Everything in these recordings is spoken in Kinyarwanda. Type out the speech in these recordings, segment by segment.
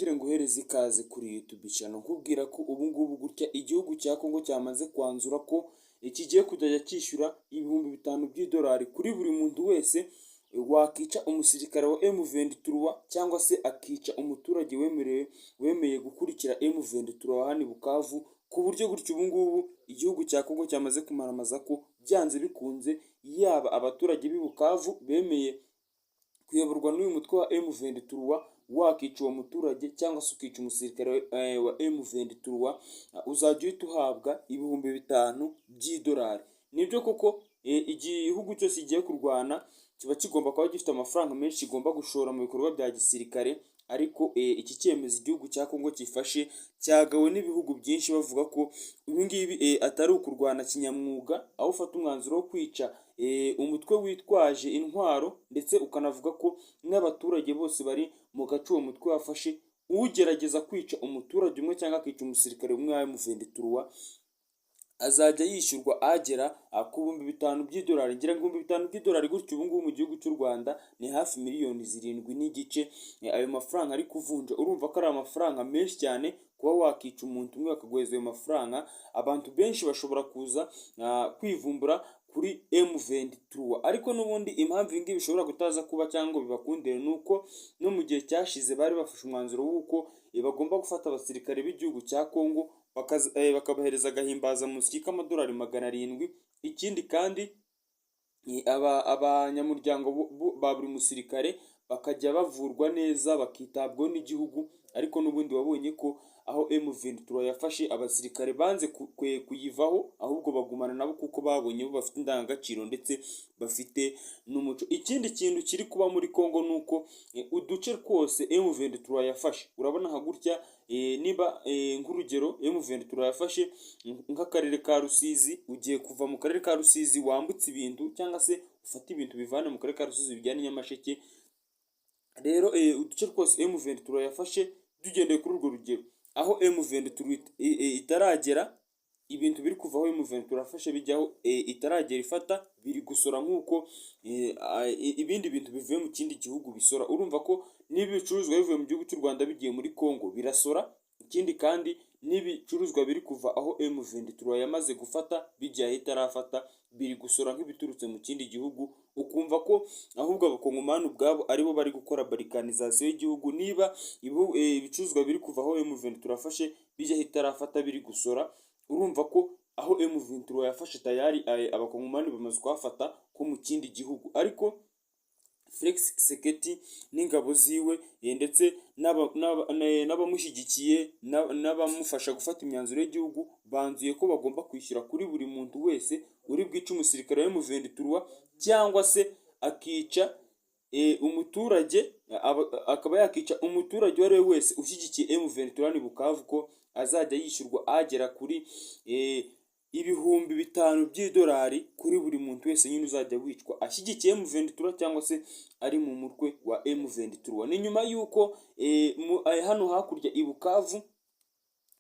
Nongere nguhereze ikaze kuri YouTube channel, nkubwira ko ubu ngubu gutya igihugu cya Congo cyamaze kwanzura ko kigiye kuzajya cyishyura 5000 by'idolari kuri buri muntu wese wakica umusirikare wa M23 cyangwa se akica umuturage wemerewe wemeye gukurikira M23 hano i Bukavu, ku buryo gutyo ubu ngubu igihugu cya Congo cyamaze kumaramaza ko byanze bikunze yaba abaturage b'i Bukavu bemeye kuyoborwa n'uyu mutwe wa M23, wakica uwo muturage cyangwa se ukica umusirikare wa M23, uzajya uhita uhabwa 5000 by'idolari. Nibyo koko, igihugu cyose kigiye kurwana kiba kigomba kuba gifite amafaranga menshi kigomba gushora mu bikorwa bya gisirikare, ariko iki cyemezo igihugu cya Congo gifashe cyagawe n'ibihugu byinshi, bavuga ko ibi ngibi atari ukurwana kinyamwuga, aho ufata umwanzuro wo kwica umutwe witwaje intwaro, ndetse ukanavuga ko n'abaturage bose bari mu gace uwo mutwe wafashe, ugerageza kwica umuturage umwe cyangwa akica umusirikare umwe wa M23 azajya yishyurwa agera ku 5000 by'idolari. Ngira ngo 5000 by'idolari gutyo ubu ngubu mu gihugu cy'u Rwanda ni hafi miliyoni 7.5. Ayo mafaranga ari kuvunja, urumva ko ari amafaranga menshi cyane. Kuba wakica umuntu umwe bakaguhereza ayo mafaranga, abantu benshi bashobora kuza kwivumbura kuri M23. Ariko n'ubundi impamvu ibi ngibi bishobora kutaza kuba cyangwa ngo bibakundire ni uko no mu gihe cyashize bari bafashe umwanzuro w'uko bagomba gufata abasirikare b'igihugu cya Congo bakabahereza agahimbazamusyi k'amadolari 700. Ikindi kandi, abanyamuryango ba buri musirikare bakajya bavurwa neza, bakitabwaho n'igihugu. Ariko n'ubundi wabonye ko aho M23 yafashe, abasirikare banze kuyivaho, ahubwo bagumana nabo kuko babonye bo bafite indangagaciro ndetse bafite n'umuco. Ikindi kintu kiri kuba muri Congo ni uko uduce twose M23 yafashe, urabona nka gutya, niba nk'urugero M23 yafashe nk'akarere ka Rusizi, ugiye kuva mu karere ka Rusizi wambutse ibintu cyangwa se ufate ibintu bivana mu karere ka Rusizi bijyana i Nyamasheke. Rero uduce twose M23 yafashe, tugendeye kuri urwo rugero, aho M23 itaragera, ibintu biri kuva aho M23 yafashe bijyaho itaragera ifata biri gusora nk'uko ibindi bintu bivuye mu kindi gihugu bisora. Urumva ko niba ibicuruzwa bivuye mu gihugu cy'u Rwanda bigiye muri Congo birasora, ikindi kandi n'ibicuruzwa biri kuva aho M23 yamaze gufata bijya aho itarafata biri gusora nk'ibiturutse mu kindi gihugu. Ukumva ko ahubwo abakongomani ubwabo aribo bari gukora balkanisation y'igihugu. Niba ibicuruzwa biri kuva aho M23 yafashe bijya aho itarafata biri gusora, urumva ko aho M23 yafashe tayari abakongomani bamaze kuhafata ko mu kindi gihugu. Ariko Felix Tshisekedi n'ingabo ziwe ndetse n'abamushyigikiye n'abamufasha gufata imyanzuro y'igihugu banzuye ko bagomba kwishyura kuri buri muntu wese uri bwice umusirikare wa M23 cyangwa se akica umuturage, akaba yakica umuturage uwo ari we wese ushyigikiye M23 ni Bukavu, ko azajya yishyurwa agera kuri 5000 by'idolari kuri buri muntu wese nyine uzajya wicwa ashyigikiye M23 cyangwa se ari mu mutwe wa M23. Ni nyuma y'uko hano hakurya i Bukavu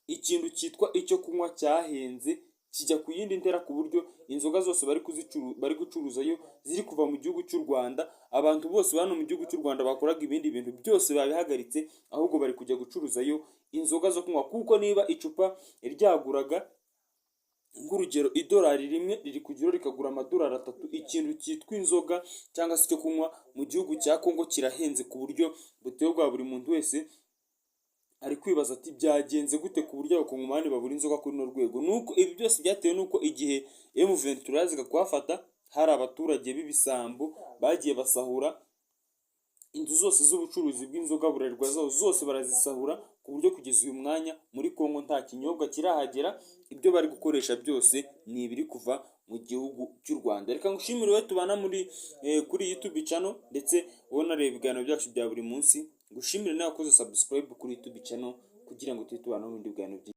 ikintu cyitwa icyo kunywa cyahenze kijya ku yindi ntera, ku buryo inzoga zose bari gucuruzayo ziri kuva mu gihugu cy'u Rwanda. Abantu bose hano mu gihugu cy'u Rwanda bakoraga ibindi bintu byose babihagaritse, ahubwo bari kujya gucuruzayo inzoga zo kunywa, kuko niba icupa ryaguraga, nk'urugero, idolari 1, riri kugeraho rikagura amadolari 3. Ikintu cyitwa inzoga cyangwa se icyo kunywa mu gihugu cya Congo kirahenze ku buryo buteye bwa buri muntu wese ari kwibaza ati: "Byagenze gute ku buryo abakongomani babura inzoga kuri runo rwego?" Nuko ibi byose byatewe n'uko igihe M23 yazaga kuhafata hari abaturage b'ibisambo bagiye basahura inzu zose z'ubucuruzi bw'inzoga Bralirwa zabo zose barazisahura, ku buryo kugeza uyu mwanya muri Congo nta kinyobwa kirahagera, ibyo bari gukoresha byose ni ibiri kuva mu gihugu cy'u Rwanda. Reka ngushimire wowe tubana muri kuri YouTube channel, ndetse wowe unareba ibiganiro byacu bya buri munsi. Ngushimire nawe wakoze subscribe kuri YouTube channel kugira ngo tujye tubana mu bindi biganiro byinshi.